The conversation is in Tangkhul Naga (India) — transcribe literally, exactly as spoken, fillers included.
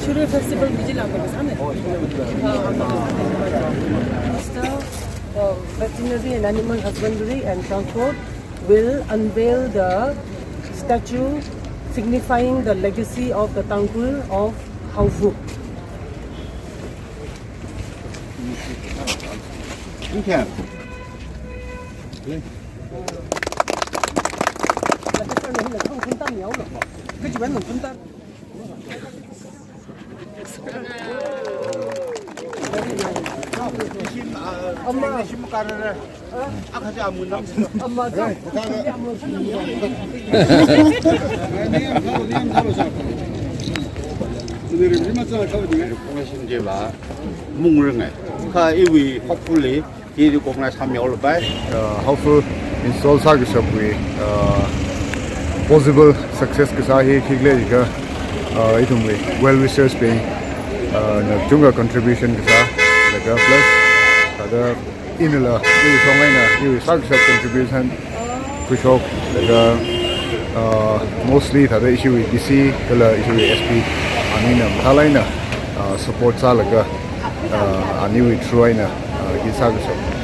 Shirui Festival vigil ang kasāne. Minister for Veterinary and Animal Husbandry and Transport will unveil the statue signifying the legacy of the Tangkhul of Haofu. Kha iwui hopefully hi recognize sāmihaolapai. Uh, Haofu install sākashapwui, uh, possible success kasā hi khikhala jiakha, uh, ithumwui well wishers bing, uh, na chungkha contribution kasā, laga plus, thāda inala, iwui song eina, iwui sākashap contribution khuishok, laga, uh, mostly thāda ishiwui D C, kala ishiwui S P, anina mathālāk eina, uh, support sālaga, uh, aniwui through eina, uh, hi sākashap.